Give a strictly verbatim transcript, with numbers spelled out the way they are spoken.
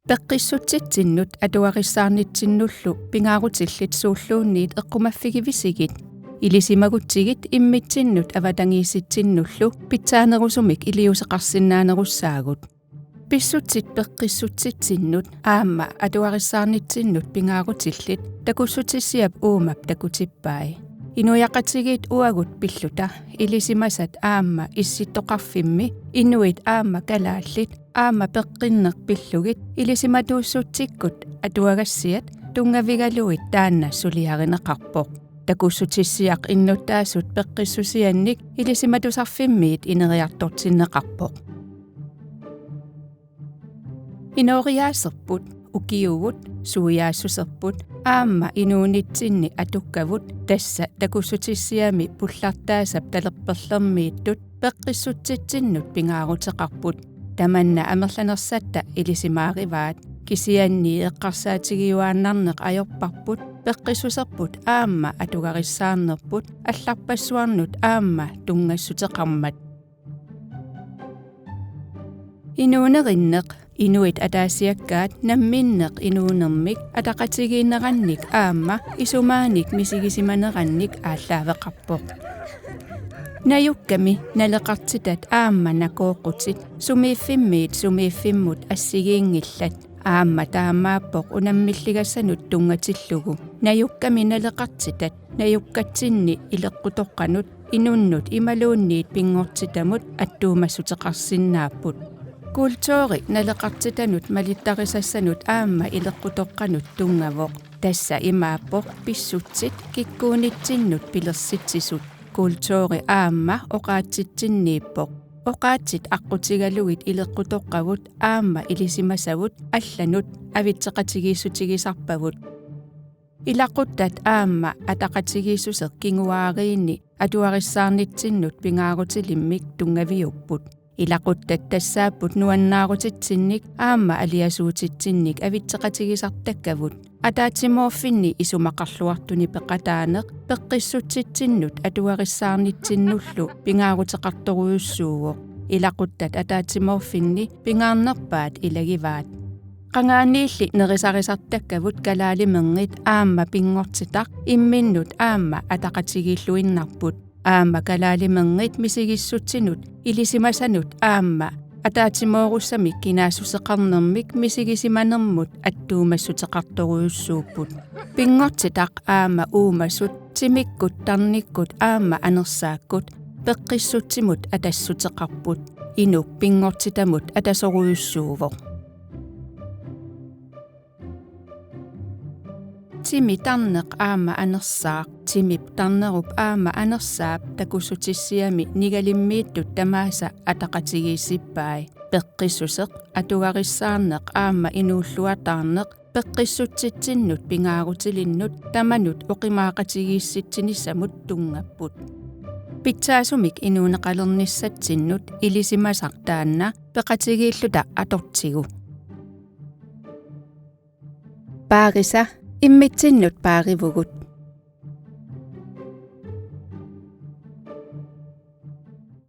Peqqissutsitsinnut atugarissaarnitsinnullu pingaarutillit suulluunniit eqqumaffigivisigit? Ilisimagutsigit immitsinnut avatangiisitsinnullu pitsaanerusumik iliuuseqarsinnaanerussaagut. Pissutsit peqqissutsitsinnut aamma atugarissaarnitsinnut pingaarutillit takussutissiap uumap takutippai. Inuiaqatigiit uagut pilluta ilisimasat aamma Issittoqarfimmi inuit aamma kalaallit aamma peqqinneq pillugit ilisimatuussutsikkut atuagassiat tunngavigalugit taanna suliarineqarpoq. Takussutissiaq innuttaasut peqqissusiannik ilisimatusarfimmiit ineriartortinneqarpoq. Inooriaaserput, ukiuvut, suiaassuserput aamma inuunitsinni atukkavut, tassa takussutissiami pullartaasap talerperlermiittut peqqissutsitsinnut pingaaruteqarput. Tamanna amerlanersatta ilisimaarivaat, kisianni eqqarsaatigiuaannarneq ajorparput peqqissuserput aamma atugarissaarnerput allarpassuarnut aamma tunngassuteqarmat. Inuunerinneq, inuit ataasiakkaat namminneq inuunermik ataqatigiinnerannik aamma isumaanik misigisimanerannik aallaaveqarpoq. Najukkami naleqartitat aamma nakooqqutit sumiiffimmiit sumiiffimmut assigiinngillat, aamma taamaappoq unammilligassanut tunngatillugu. Najukkami naleqartitat najukkatsinni ileqqutoqqanut inunnut imaluunniit pinngortitamut attuumassuteqarsinnaapput. Kulturi naleqartitanut malittarisassanut aamma ileqqutoqqanut tunngavoq. Tassa imaappoq pissutsit kikkuunitsinnut pilersitsisut. Kulturi aamma oqaatsitsinniippoq. Oqaatsit aqqutigalugit ileqqutoqqavut aamma ilisimasavut allanut avitseqatigiissutigisarpavut. Ilaquttat aamma ataqatigiissuseq kinguaariinni atugarissaarnitsinnut pingaarutilimmik tunngaviupput. Ilaquttat tassaapput nuannaarutitsinnik aamma aliasuutitsinnik avitseqatigisartakkavut. Ataatsimoorfinni isumaqarluartuni peqataaneq peqqissutsitsinnut atugarissaarnitsinnullu pingaaruteqartorujussuuvoq. Ilaquttat ataatsimoorfinni pingaarnerpaat ilagivaat. Qangaaniilli nerisarisartakkavut kalaalimerngit aamma pinngortitaq imminnut aamma ataqatigiilluinnarput. Aamma kalaalimerngit misigissutsinut ilisimasanut aamma ataatsimoorussamik kinaassuseqarnermik misigisimanermut attuumassuteqartorujussuupput. Pinngortitaq aamma uumasut timikkut tarnikkut aamma anersaakkut peqqissutsimut atassuteqarput. Inuk pinngortitamut atasorujussuuvoq. Timi tarneq aamma anersaaq. Timip tarnerup aamma anersaap takussutissiami nigalimmiittut tamaasa ataqatigiissippai. Peqqissuseq, atugarissaarneq aamma inuulluataarneq peqqissutsitsinnut pingaarutilinnut tamanut oqimaaqatigiissitsinissamut tunngapput. Pitsaasumik inuuneqalernissatsinnut ilisimasaq taanna peqatigiilluta atortigu. Paarisa, immitsinnut paarivugut.